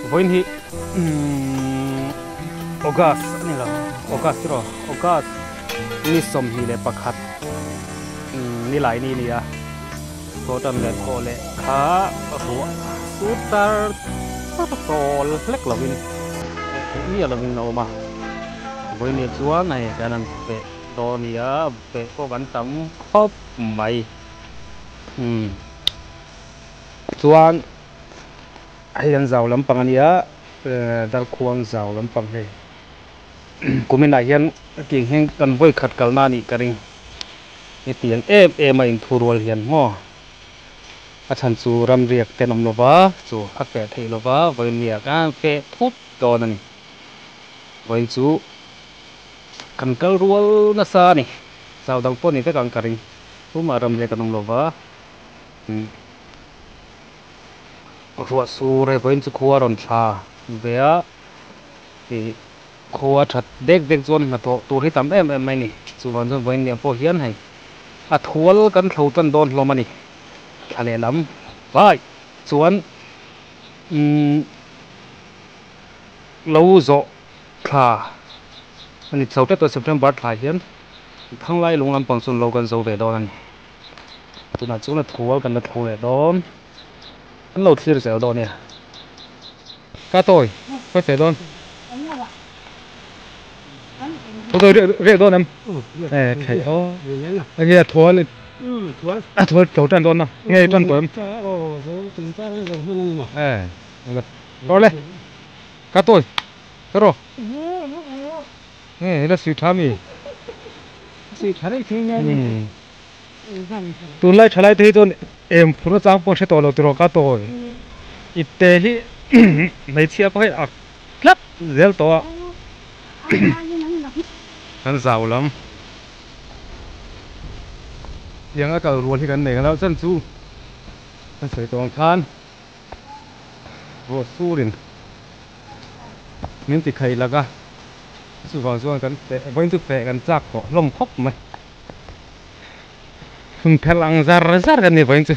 Vawiin hi August a ni lo, August chu rawh, August ni 21 nilai ni a ni a, thaw tan leh thaw leh kha ruah sur char char chawl hlek lovin miah lovin a awm a, vawiin ni chuan hei kan han feh dawn a ni a, feh pawh kan tam khawp mai umm chuan. Hei an zau lampang a nia, Darkhuang zau lampang hei. Kuminah hian hetiang hian kan vawi khat kalna a nih ka ring. Hetiang em em a inthurual hian maw a chhan chu ramriak te an awm lova, chu a feh theih lova, vawinia khan feh thut dawn a ni. Vawiin chu kan kal rual nasa a ni. Zau dang pawh ni vek ang ka ring. Tumah ramriak an awm lova. Ruah sur hei vawiin chu khua a rawn thla ve a, ih khua that dek dek chuan hnathawh tur hi tam em em mai a ni. Chuvang chuan vawiin lian pawh hian hei a thual kan thlo tan dawn hlawm a ni. Thla lehlam vai chuan umm lo zawh thla a ni chho tlat a, September thla hian Thanglai lung lampang chuan lo kan zo ve dawn a ni. Tunah chuan a thual kan la thlo leh dawn. An lo thlir zel dawn nia. Ka tawi ka feh dawn. Ka tawi riak dawn em? E theih aw. Enge a thual a thual tlo tan dawn na. Nge tan tawh em? E Rawh le. Ka tawi ka rawh. Nge hela sui tha mi? Sui tha reng thei nge. Tunlai thalai te hi chuan em phur na chang pawh hre tawh lo tiraw ka tawi i te hi hmeichhia pawh hi a tlat zel tawh a kan zau lam tiang a kal rual hi kan nei lo chan chu kan sawi tawh ang khan ruah surin min ti khaih lak a chuvang chuan kan feh vawiin chu feh kan chak tawh hlawm khawp mai. Hun phelh ang zar zar kan ni vawiin chu.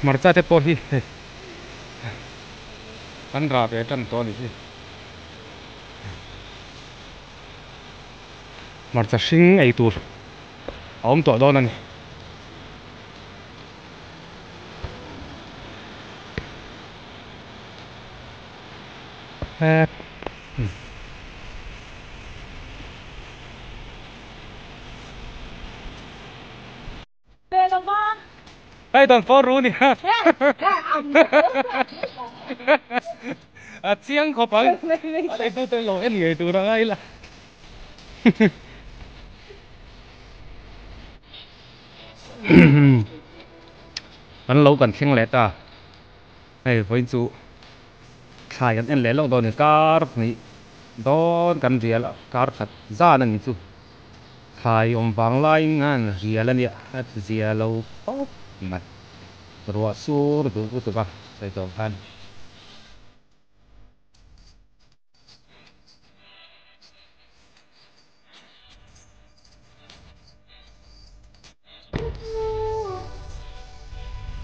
Hmarcha te pawh hi hei an rah ve tan tawh a nih hi. Hmarcha hring ei tur a awm tawh dawn a ni. Hei dan fawr ru ni a a chiang khawp ang a neitu te lo en ngei tur anga ila kan lo kan thleng leh ta hei vawiin chu Thlai kan en leh lawk dawn a ni. Kar hnih dawn kan rial a, kar khat zan a ni chu. Thlai awm vang laiin a han rial a nia, a zia lo khawp mai. Ruah sur duh lutuk a sawi tawh khan.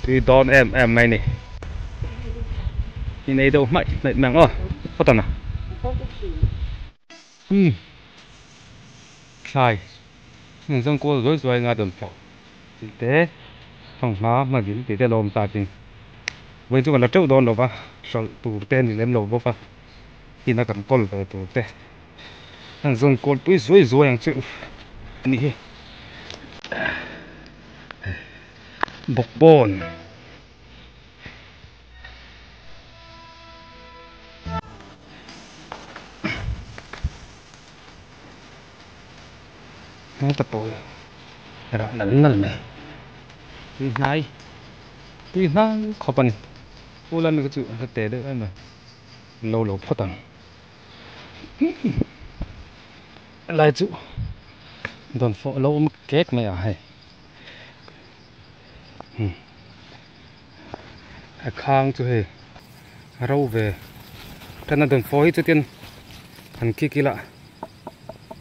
Tui dawn em em mai ni. Ni nei deuh hmaih hmaih mai ang aw phawt ang a. Umm thlai hmun zawng kual zuai zuai anga dawn pawh tih te fanghma hmagil tih te a lo awm ta chin. Vawiin chu kan la teuh dawn lo va hralh tur te a ni lem lo bawk a ina kan kawl ve tur te. An zawn kual pui zuai zuai ang chu a ni hi. Bawkbawn. Heta pawh hi rah nal nal mai. Tui hnai tui hnai khawp a ni. Pu Lami kha chu a hla teh deuh em a lo lo phawt ang. Helai chu dawn fawh a lo awm kek mai a hei a khang chu hei a ro ve tan a dawn fawh hi chutin han kik ila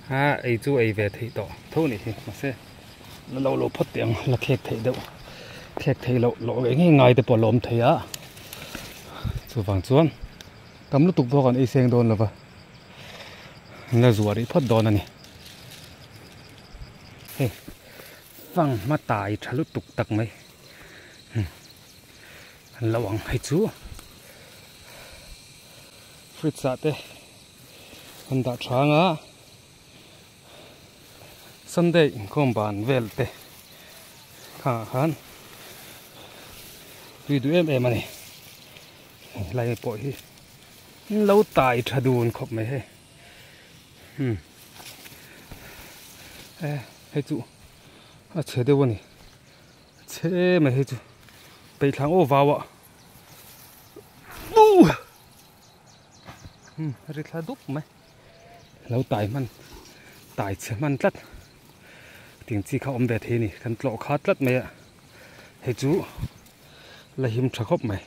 a ei chu ei ve theih tawh tho a nih hi mahse la lo lo phawt teh ang la khek theih deuh. Thlek theih loh lawh ngei ngei ngai te pawh a la awm thei a, chuvang chuan tam lutuk pawh kan ei seng dawn lo va, an la zuah rih phawt dawn a ni. Hei fanghma tai tha lutuk tak mai an lo ang hei chu fridge ah te an dah tha ang a. Sunday inkhawm ban vel te kha khan tui duh em em a ni helai pawh hi in lo tai tha dun khawp mai hei hmm e hei chu a chhe deuh a ni chhe mai hei chu peihthlang aw vau ah hmm ri thla dup mai. Lo tai hman tai chhe hman tlat ting chi kha awm ve thei a ni kan tlawh kha tlat mai a hei chu la him tha khawp mai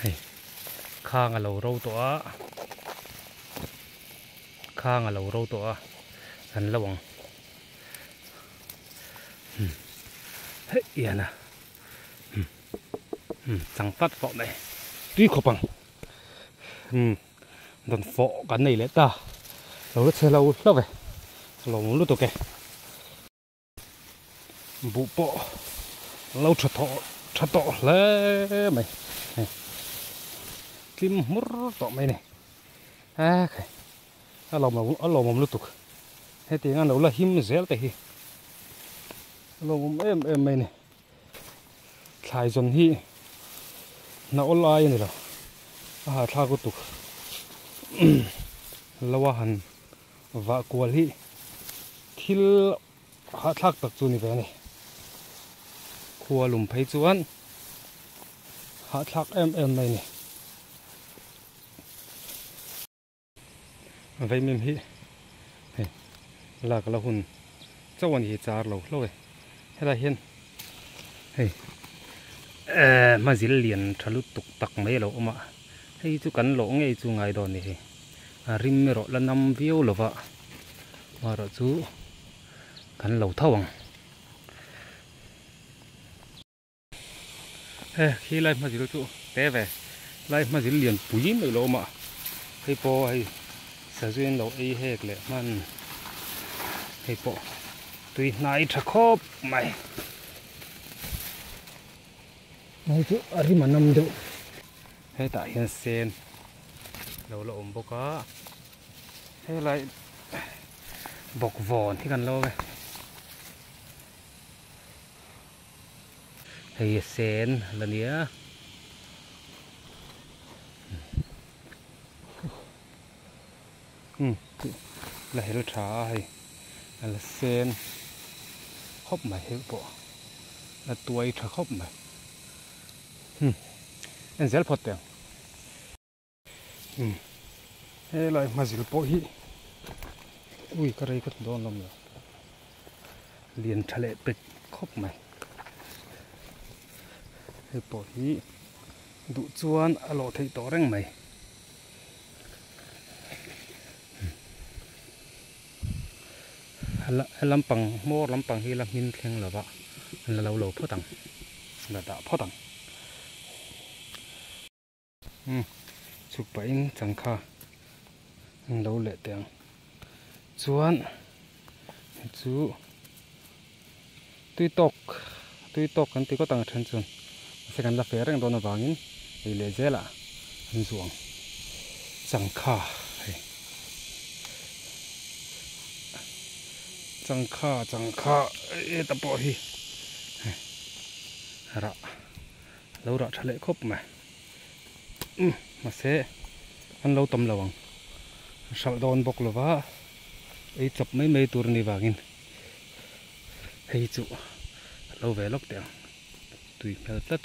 hei khang a lo ro tawh a khang a lo ro tawh a kan lo ang hei ian a chang tlat tawh mai tui khawp ang. Umm dawn fawh kan nei leh ta lo la chhe lo hlauh e lawm lutuk e buh pawh lo tha thawh tha tawh hle mai hei tlim hmur tawh mai ni a khai a lawm a lawmawm lutuk hetiang a lo la him zel te hi a lawmawm em em mai ni. Thlai zawn hi hna awl ai a ni lo, a hahthlak lutuk lo a han vah kual hi thil hahthlak tak chu a ni ve a ni. Khua lum phei chuan hahthlak em em mai a ni. Vaimim hi hei lak la hun chauh a ni hi char lo hlauh e helai hian hei ehh hmazil lian tha lutuk tak mai a lo awm a hei chu kan lawh ngei chu ngai dawn a ni hei a rim erawh la nam viau lo va amaherawh chu kan lo tho ang. He khi lai hma zil chu te ve lai hma zil lian pui mai lo awm a hei pawh hei sazu in lo ei hek leh hman hei pawh tui hnai tha khawp mai hei chu a rim a nam deuh hetah hian sen lo la awm bawk a helai bawkvawn hi kan lo ve. Hei a sen la nia. Umm la hel tha a hei a la sen khawp mai hei pawh la tuai tha khawp mai. Umm en zel phawt teh ang. Umm helai hmazil pawh hi ui ka rei ka ti dawn lawm lo lian tha leh pek khawp mai hei pawh hi duh chuan a lawh theih tawh reng mai he lampang hmawr lampang hi la hmin thleng lo va an la lo lo phawt ang la dah phawt ang. Umm chhuk pahin changkha an lo leh teh ang chuan hei chu tui tawk tui tawk kan ti ngawt ang a then chuan mahse kan la feh reng dawn avangin ei leh zelah an zuang changkha hei changkha changkha heta pawh hi hei rah lo rah tha leh khawp mai. Umm mahse an lo tam lo ang an hralh dawn bawk lo va ei chawp mai mai tur a nih vangin hei chu a lo ve lawk teh ang tui hmel tlat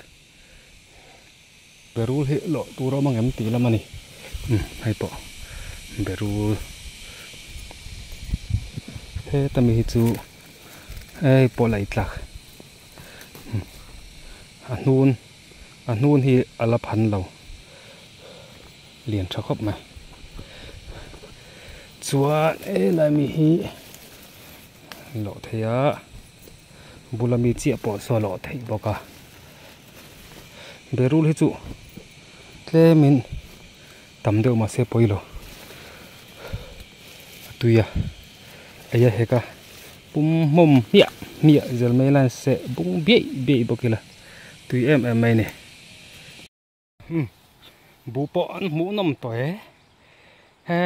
berul hi lawh tur a awm ang em tih lam a ni umm hei pawh berul heta mi hi chu hei pawh la ei tlak a hnun. A hnun hi a la phan lo lian tha khawp mai. Chuan helai mi hi an lawh thei a. Bula mi chiah pawh saw a lawh theih bawk a berul hi chu tlemin tam deuh mahse pawi lo a tui a ei a hek a pum hmawm hmiah hmiah zel mai la seh bung biaih biaih bawk ila tui em em mai a ni. Buh pawh an hmuh nawm tawh e he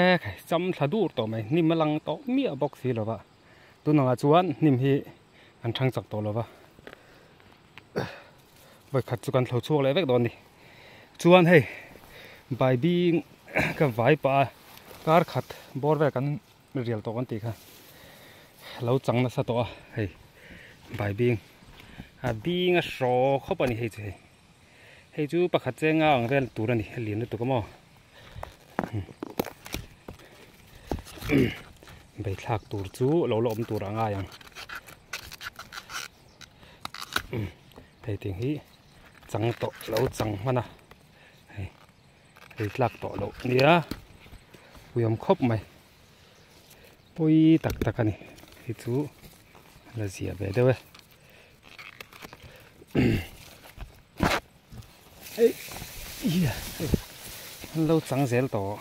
cham thla dur tawh mai hnim a lang tawh miah bawk si lo va tunangah chuan hnim hi an thang chak tawh lo va vawikhat chu kan thlo chhuak leh vek dawn a ni chuan hei bai bing ka vai pah a kar khat bawr vel kan rial tawh kan tih kha lo chang nasa tawh a hei bai bing a bing a hraw khawp a ni hei chu hei. Hei chu pakhat chenga ang vel tur a ni a lian lutuk a maw beithlak tur chu lo la awm tur a ngai ang hei ting hi chang tawh lo chang hman a hei ei tlak tawh loh nia uiawm khawp mai pawi tak tak a ni hei chu la zia ve deuh e. An lo chang zel tawh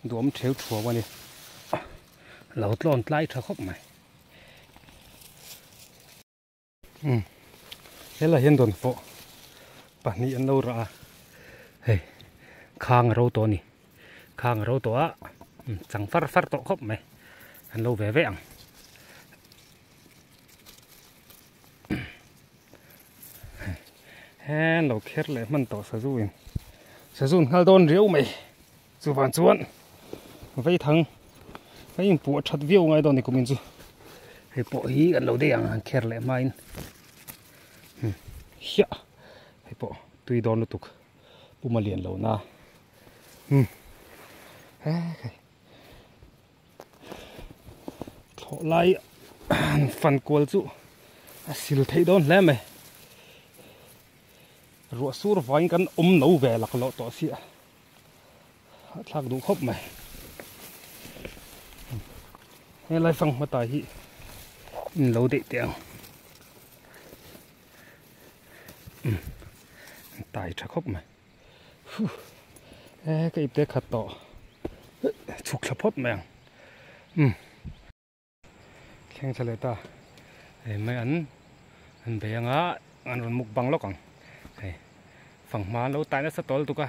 duam theu thuau a ni lo tlawn tlai tha khawp mai helai hian dawn fawh pahnih an lo rah a hei khang a ro tawh a ni khang a ro tawh a chang far far tawh khawp mai an lo ve ve ang. He lo kher leh hman tawh sazu in sazu in nghal dawn riau mai chuvang chuan vei thang a inpuah that viau ngai dawn ni kumin chu hei pawh hi kan lo daih ang han kher leh hmain hiah hei pawh tui dawn lutuk puma lian lo na he hei. Thlawh lai han fan kual chu a sil theih dawn hle mai. Ruah sur vangin kan awm no ve lak loh tawh sia. Hahthlak duh khawp mai. Helai fang hmata hi in lo daih teh ang. Tai tha khawp mai. E ka ipte khat tawh chhuk thla phawt mai ang um thleng thla leh ta hei mai an an bei anga an rawn muk bang lawk ang hei fanghma an lo tai nasa tawl tuk a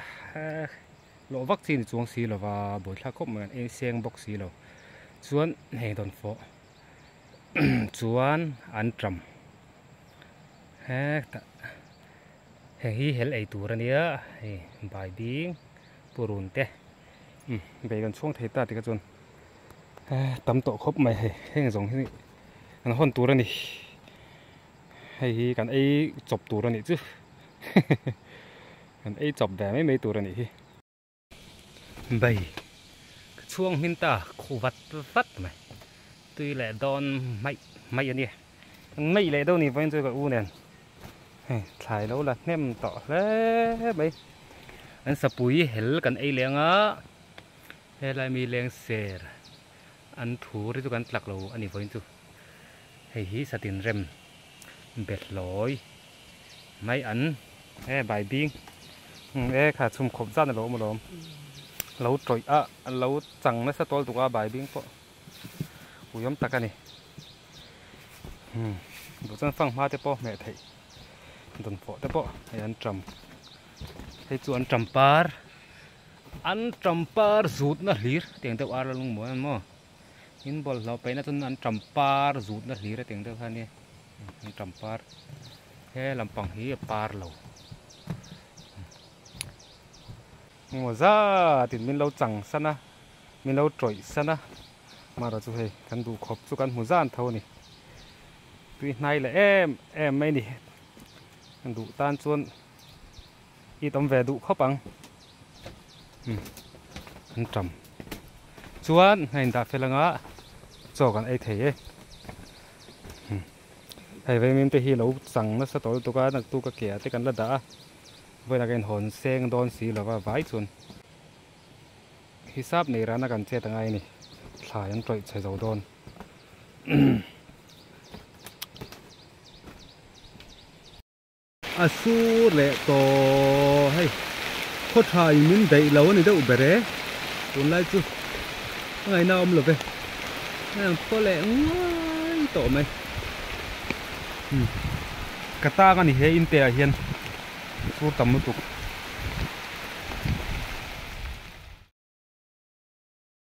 lawh vak chi ni chuang si lova buaithlak khawp mai an ei seng bawk si lo chuan hei dawn fawh chuan an tram hetah. Heng hi hel ei tur a nia hei bai bing purun te umm bei kan chhuang thei ta tikha chuan tam tawh khawp mai hei heng zawng hi an hawn tur a ni hei hi kan ei chawp tur a nih chu kan ei chawp ve mai mai tur a nih hi. Bai ka chhuang hmin ta khu vat vat mai tui leh dawn hmaih hmaih a nia kan hmaih leh deuh ni vawiin chu ka u nen hei thlai lo la hnem tawh hle mai an sapui hel kan ei leh anga helai mi leng ser an thu ri chu kan tlak lo a ni vawiin chu hei hi satin rem behlawi mai an e bai bing e kha chhum khawp zat a lo awm alawm lo tawih a lo chang nasa tawl tuk a bai bing pawh ui awm tak a ni duh chuan fang hma te pawh hmeh theih dawn pawh te pawh hei an tam hei chu an tam par an tam par zut na hlir tiang deuh ar la lung mawi maw in bawlhhlawh peihna chuan an tam par zut na hlir a tiang deuh kha ania. An tam par he lampang hi a par lo engmaw zat in min lo chang san a min lo tawih san a amaherawh chu hei kan duh khawp chu kan hmu zan tho a ni tui hnai leh em em mai a ni kan duh tan chuan it awm ve duh khawp ang an tam chuan a indah fel anga chaw kan ei thei e. Hei vaimim te hi lo chang nasa tawh lutuk a naktuk a ke ah te kan la dah a vawilah ka inhawn seng dawn si lova vai chuan hisap nei rana kan chet angai a ni thlai an tawih chhe zo dawn. A sur leh tawh hei khaw tha in min daih lo a ni deuh ber e tunlai chu a ngaihna a awm lo ve a ang thaw leh nguai tawh mai umm ka tang a ni he in te ah hian sur tam lutuk.